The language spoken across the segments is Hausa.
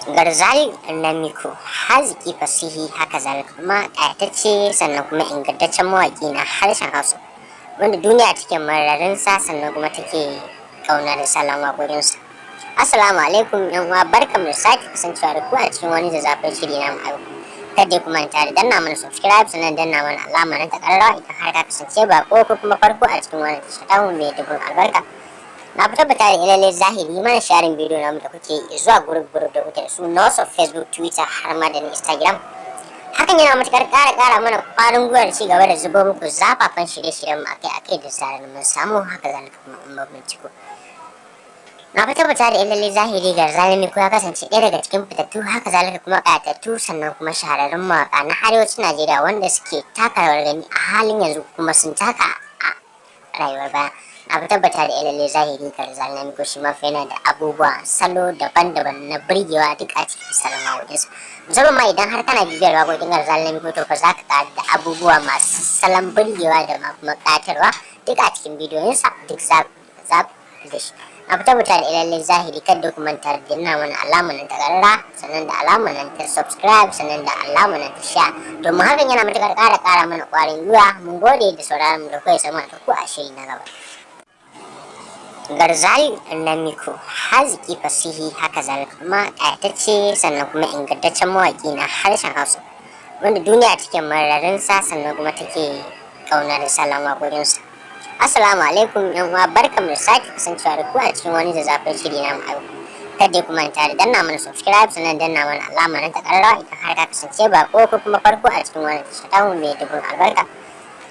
Garzali Namiko haziki, fasihi, haka zalika kuma ƙayatacce, sannan kuma ingantaccen mawaƙi na harshen Hausa wanda duniya take mararinsa, sannan kuma take ƙaunar salon waƙoƙinsa. Assalamu alaikum yan uwa, barkamu da sake kasancewa da ku a cikin wani zazzafin shiri na mu. Kada ku manta da danna mana subscribe, sannan danna mana alamar ta ƙararrawa idan har ka kasance ba ko kuma farko a cikin wannan tasha tamu mai dubun albarka. Na fi tabbata da lalle zahiri mana sharing bidiyo namu da kuke zuwa group group da kuke da su na WhatsApp, Facebook, Twitter har ma da na Instagram. Hakan yana matukar ƙara mana ƙwarin gwiwar ci gaba da zubo muku zafafan shirye-shiryen mu akai akai da zarar mun samu. Haka zalika kuma in ba binciko. Na fi tabbata da lalle zahiri Garzali ko ya kasance ɗaya daga cikin fitattu, haka zalika kuma ƙayatattu, sannan kuma shahararrun mawaƙa na arewacin Najeriya wanda suke taka rawar gani a halin yanzu kuma sun taka a rayuwar baya. Na fi tabbata da lalle zahiri Garzali ko shi ma fa yana da abubuwa salo daban-daban na burgewa duk a cikin salon waƙoƙinsa. Musamman ma idan har kana bibiyar waƙoƙin Garzali ko, to fa za ka da abubuwa masu salon burgewa da ma kuma ƙayatarwa duk a cikin bidiyoyinsa duk za da shi. Na fi tabbata da lalle zahiri kada ku manta da danna mana alamar nan ta ƙararra, sannan da alamar nan ta subscribe, sannan da alamar nan ta share, domin hakan yana matuƙar ƙara mana ƙwarin gwiwa. Mun gode da sauraron mu da kai sama da ku a shiri na gaba. Garzali Namiko haziki, fasihi, haka zalika kuma ƙayatacce, sannan kuma ingantaccen mawaƙi na harshen Hausa wanda duniya take mararinsa, sannan kuma take ƙaunar salon waƙoƙinsa. Assalamu alaikum yan uwa, barkamu da sake kasancewa da ku a cikin wani zazzafin shiri na mu. Kada ku manta da danna mana subscribe, sannan danna mana alamar ta ƙararrawa idan har ka kasance ba ko kuma farko a cikin wannan tasha tamu mai dubun albarka.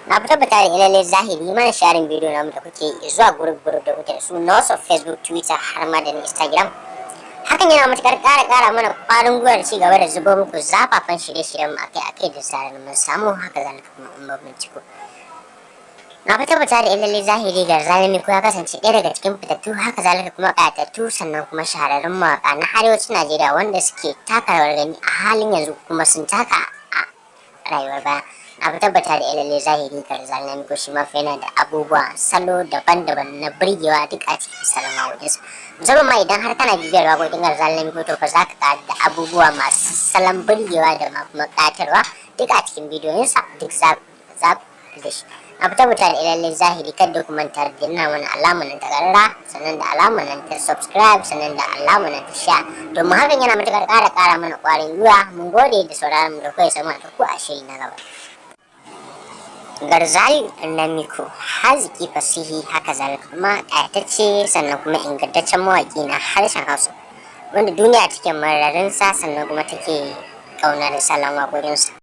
Na fi tabbata da lalle zahiri mana sharing bidiyo namu da kuke zuwa group group da kuke da su na WhatsApp, Facebook, Twitter har ma da na Instagram. Hakan yana matukar ƙara mana ƙwarin gwiwar ci gaba da zubo muku zafafan shirye-shiryen mu akai akai da zarar mun samu. Haka zalika kuma in ba binciko. Na fi tabbata da lalle zahiri Garzali ko ya kasance ɗaya daga cikin fitattu, haka zalika kuma ƙayatattu, sannan kuma shahararrun mawaƙa na arewacin Najeriya wanda suke taka rawar gani a halin yanzu kuma sun taka a rayuwar baya. Na fi tabbata da lalle zahiri Garzali ko shi ma fa yana da abubuwa salo daban-daban na burgewa duk a cikin salon waƙoƙinsa. Musamman ma idan har kana bibiyar waƙoƙin Garzali ko, to fa za ka da abubuwa masu salon burgewa da ma kuma ƙayatarwa duk a cikin bidiyoyinsa duk za da shi. Na fi tabbata da lalle zahiri kada ku manta da danna mana alamar nan ta ƙararra, sannan da alamar nan ta subscribe, sannan da alamar nan ta share, domin hakan yana matuƙar ƙara mana ƙwarin gwiwa. Mun gode da sauraron mu da kai sama da ku a shiri na gaba. Garzali Namiko haziki, fasihi, haka zalika kuma ƙayatacce, sannan kuma ingantaccen mawaƙi na harshen Hausa wanda duniya take mararinsa, sannan kuma take ƙaunar salon waƙoƙinsa.